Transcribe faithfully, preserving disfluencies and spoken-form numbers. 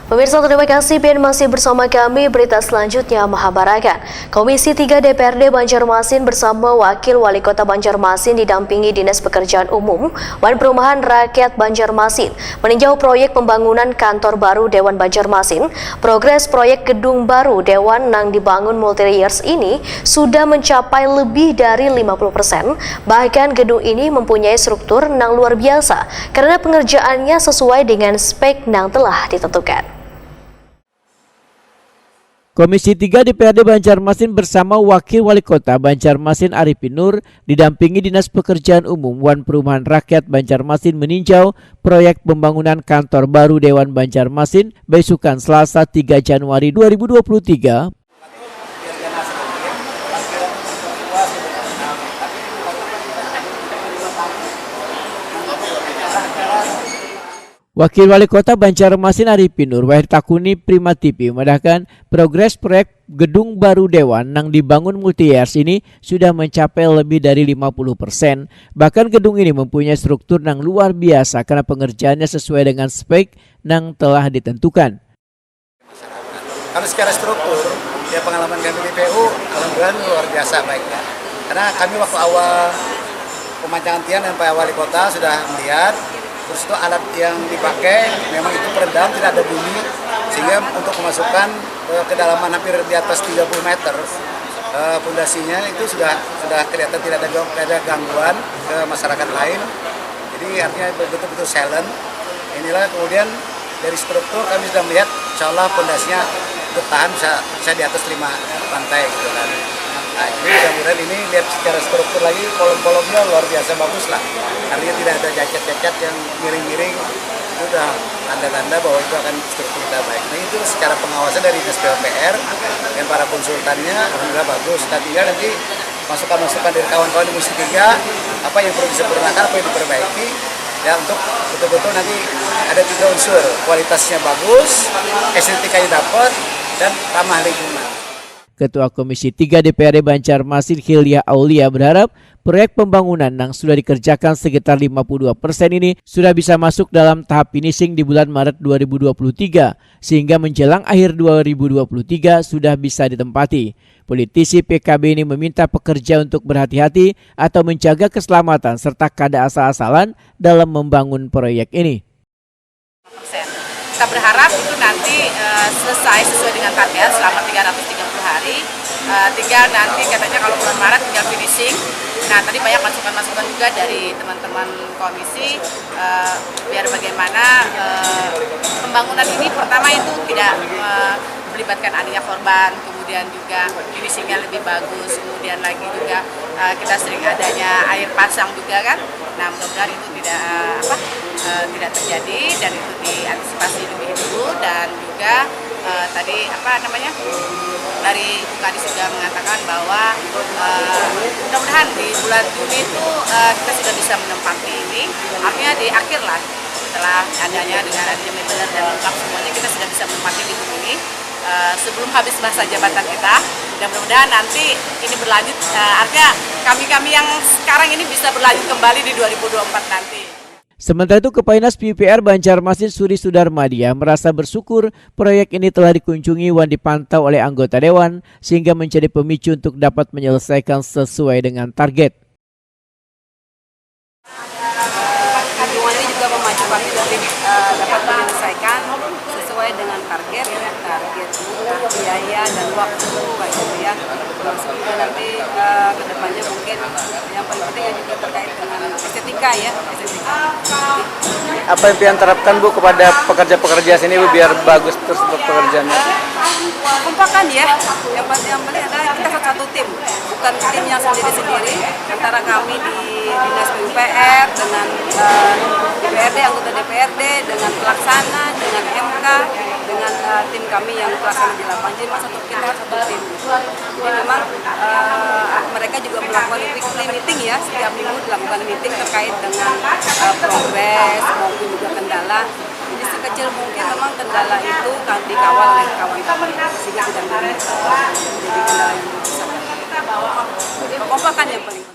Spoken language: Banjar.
Pemirsa, terima kasih pian masih bersama kami. Berita selanjutnya mahabarakan. Komisi tiga D P R D Banjarmasin bersama Wakil Wali Kota Banjarmasin didampingi Dinas Pekerjaan Umum wan Perumahan Rakyat Banjarmasin meninjau proyek pembangunan kantor baru Dewan Banjarmasin. Progres proyek gedung baru Dewan nang dibangun multi layers ini sudah mencapai lebih dari lima puluh persen. Bahkan gedung ini mempunyai struktur nang luar biasa karena pengerjaannya sesuai dengan spek nang telah ditentukan. Komisi tiga D P R D Banjarmasin bersama Wakil Wali Kota Banjarmasin Arifin Nur didampingi Dinas Pekerjaan Umum wan Perumahan Rakyat Banjarmasin meninjau proyek pembangunan kantor baru Dewan Banjarmasin besukan Selasa tiga Januari dua ribu dua puluh tiga. Wakil Wali Kota Banjarmasin Arifin Nur wayah ditakuni Prima T V madahkan progres proyek gedung baru Dewan nang dibangun multi layers ini sudah mencapai lebih dari lima puluh persen. Bahkan gedung ini mempunyai struktur nang luar biasa karena pengerjaannya sesuai dengan spek nang telah ditentukan. Kalau secara struktur, ya pengalaman kami di P U, alhamdulillah luar biasa baiknya. Karena kami waktu awal pemancangan tiang dan Pak Wali Kota sudah melihat, terus itu alat yang dipakai memang itu peredam, tidak ada bunyi, sehingga untuk memasukkan eh, kedalaman hampir di atas tiga puluh meter eh, pondasinya itu sudah sudah kelihatan tidak ada, tidak ada gangguan ke masyarakat lain. Jadi artinya betul-betul silent. Inilah kemudian dari struktur kami sudah melihat, insya Allah pondasinya bertahan bisa, bisa di atas lima lantai gitu kan. Nah, ini mudah-mudahan ini lihat secara struktur lagi, kolom-kolomnya luar biasa bagus lah. Artinya tidak ada cacat-cacat yang miring-miring, itu udah tanda-tanda bahwa itu akan struktur kita baik. Nah, itu secara pengawasan dari Dinas P U P R dan para konsultannya alhamdulillah bagus. Nah, tinggal nanti masukan-masukan dari kawan-kawan di Komisi tiga, apa yang perlu disempurnakan, apa yang diperbaiki, ya, untuk betul-betul nanti ada tiga unsur, kualitasnya bagus, estetikanya dapat, dan ramah lingkungan. Ketua Komisi tiga D P R D Banjarmasin Hilya Aulia berharap proyek pembangunan yang sudah dikerjakan sekitar lima puluh dua persen ini sudah bisa masuk dalam tahap finishing di bulan Maret dua ribu dua puluh tiga, sehingga menjelang akhir dua ribu dua puluh tiga sudah bisa ditempati. Politisi P K B ini meminta pekerja untuk berhati-hati atau menjaga keselamatan serta kada asal-asalan dalam membangun proyek ini. Kita berharap itu nanti eh, selesai sesuai dengan target selama tiga ratus tiga puluh hari. Eh, tinggal nanti katanya kalau bulan Maret tinggal finishing. Nah, tadi banyak masukan-masukan juga dari teman-teman komisi eh, biar bagaimana eh, pembangunan ini pertama itu tidak eh, melibatkan adanya korban, kemudian juga finishingnya lebih bagus, kemudian lagi juga eh, kita sering adanya air pasang juga kan. Nah, mudah-mudahan itu tidak apa eh, tidak terjadi dan itu diantisipasi lebih dulu. Dan juga eh, tadi apa namanya, dari Ibu Kadis juga mengatakan bahwa eh, mudah-mudahan di bulan Juni itu eh, kita sudah bisa menempati ini, artinya di akhir lah, setelah adanya dengan adanya mebel dan lengkap semuanya, kita sudah bisa menempati gedung ini eh, sebelum habis masa jabatan kita. Dan mudah-mudahan nanti ini berlanjut, eh, artinya kami-kami yang sekarang ini bisa berlanjut kembali di dua ribu dua puluh empat nanti. Sementara itu, Kepala Dinas P U P R Banjarmasin Suri Sudarmadia merasa bersyukur proyek ini telah dikunjungi wan dipantau oleh anggota dewan, sehingga menjadi pemicu untuk dapat menyelesaikan sesuai dengan target. Kunjungan ini juga memacu kami lebih eh, dapat menyelesaikan sesuai dengan target, target biaya dan waktu, kayak gitu ya. Termasuk juga nanti eh, ke depannya mungkin yang paling penting juga terkait dengan estetika ya, estetika. Apa yang pian terapkan, Bu, kepada pekerja-pekerja sini, Bu, biar bagus terus untuk pekerjaannya? Kompakan ya, yang paling yang paling adalah kita satu tim, bukan tim yang sendiri-sendiri, antara kami di Dinas P U P R dengan eh, D P R D, anggota D P R D, dengan pelaksana, dengan M K, dengan eh, tim kami yang pelaksana di lapangan. Jadi memang satu kita satu tim. Jadi memang eh, mereka juga melakukan weekly meeting ya, setiap minggu dilakukan meeting terkait dengan eh, progres maupun juga kendala. Jadi sekecil mungkin memang kendala itu kan dikawal oleh kawan-kawan sehingga tidak menjadi kendala yang besar. Kekompakan yang paling penting.